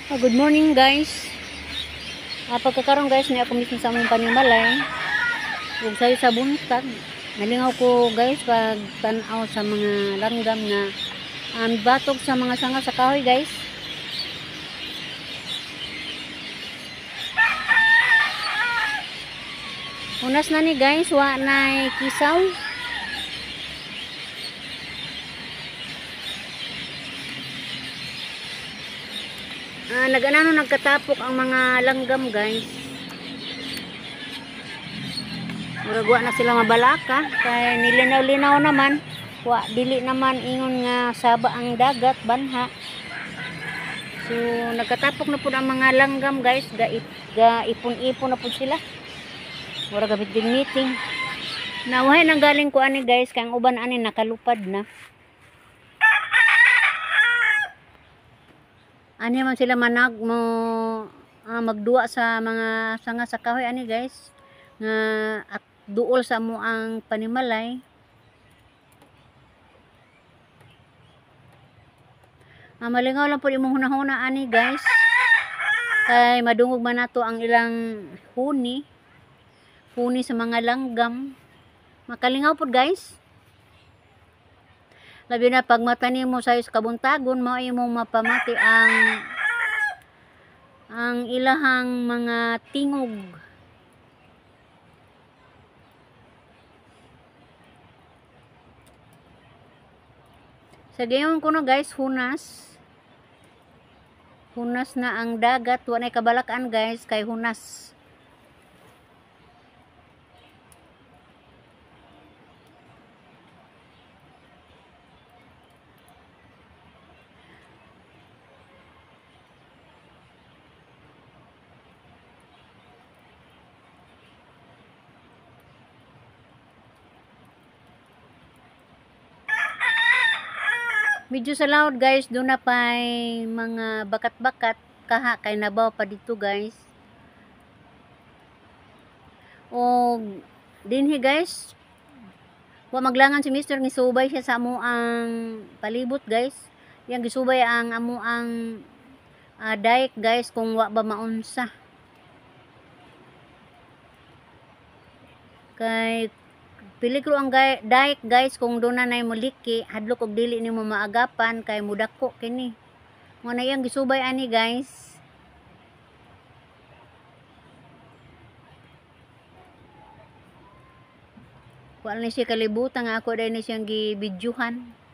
Good morning, guys. Pagkakaroon guys, ni ako mismo sa among panimalay. Ug sayo sa buntag. Nalingaw ko guys pag tan-aw sa mga langgam nga batok sa mga sanga sa kahoy, guys. Unas na ni guys, wa nay kisaw. Nag-anano, nagkatapok ang mga langgam, guys. Murag wa na sila mabalaka kay nilinaw-linaw naman. Wa dili naman ingon nga saba ang dagat banha. So nagkatapok na pud ang mga langgam, guys, ga ipon-ipon na pud sila. Murag gabit din meeting. Nawahay nang galing ko ani guys, kay ang uban ani nakalupad na. Ani man sila manag mo magduwa sa mga sanga sa kahoy ani guys, nga at duol sa mo ang panimalay. Malingaw lang pud imong hunahuna ani guys, kay madungog man nato ang ilang huni, huni sa mga langgam. Makalingaw pud guys. Labi na pag mata nimo sa kabuntagon, mao imong mapamati ang ilahang mga tingog. Sa gayon kuno guys, hunas. Hunas na ang dagat, wa nay kabalakan guys kay hunas. Medyo sa laot guys, doon na pa'y mga bakat-bakat kaha kay nabaw pa dito guys. O dinhi guys, wa maglangan si Mister, gisubay siya sa amo ang palibot guys. Yang gisubay ang amo ang dike guys kung wa ba maunsa. Kay peligro ang dike guys kung doon na nay muliki, hadlok og dili nimo maagapan kay mudako kini. Mo na iyang gisubay ani guys. Wala ni siya kalibutan nga ako dahil ni siyang gibidyuhan.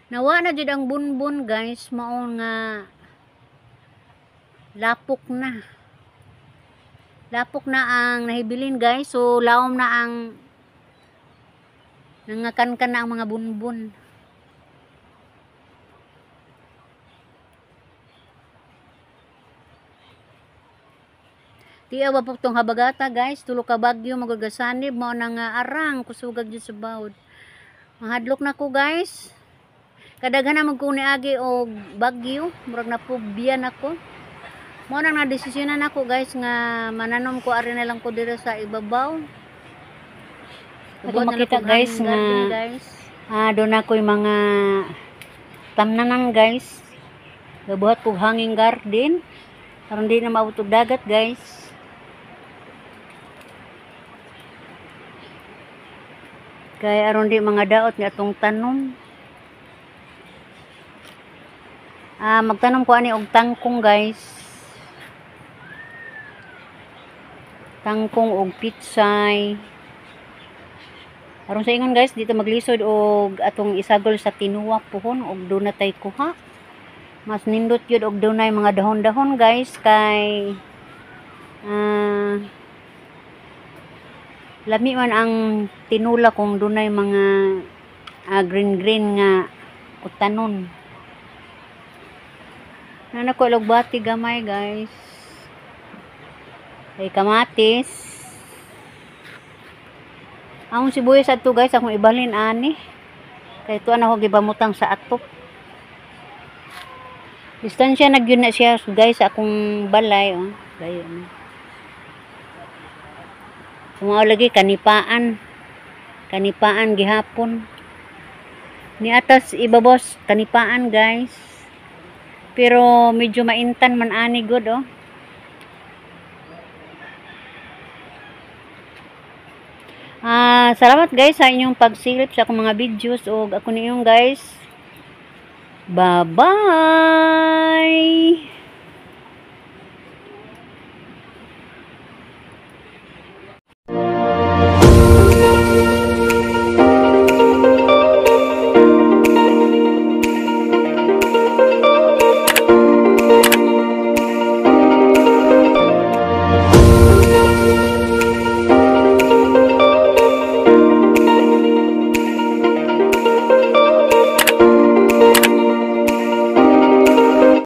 Nawa na jud ang bunbun guys, mao nga lapok na. Lapok na ang nahibilin guys, so lawom na ang nangakankan na ang mga bunbun. Tiya wa po tong habagata guys, tulo ka bagyo magagasanib, mao na nga arang kusugag jud sa bawod. Mahadlok na ko guys. Kadaghan na magkuni agi og bagyo, murag napugbiyan ako. Mao nang nadesisyonan ako guys nga mananom ko ari na lang ko dira sa ibabaw. Ato Buhat na lang makita kog guys hanging nga garden, guys. Doon ako'y mga tamnanan guys. Gabuhat kog hanging garden aron di na maabot og dagat guys. Kay aron di mga daot nga atong tanom. Magtanom ko ani og tangkong guys. Tangkong og pitsay. Aron sa ingon guys, dito maglisod og atong isagol sa tinuwa puhon og dunay tay kuha. Mas nindot yun og dunay mga dahon-dahon guys kay lami man ang tinula kung dunay mga green-green nga utanon. Nana ko alugbati gamay guys. Ay kamatis. Ang sibuyas adto guys, akong ibalin ani. Kay tuan ako gibamutang sa atop. Distansya na gyud na siya guys sa akong balay oh. Layo na. Kung mao lagi kanipaan. Kanipaan gihapon. Ni atas ibabos kanipaan, guys. Pero medyo maintan man ani gud, oh. Salamat guys sa inyong pagsilip sa akong mga videos og ako ninyong, guys. Bye-bye.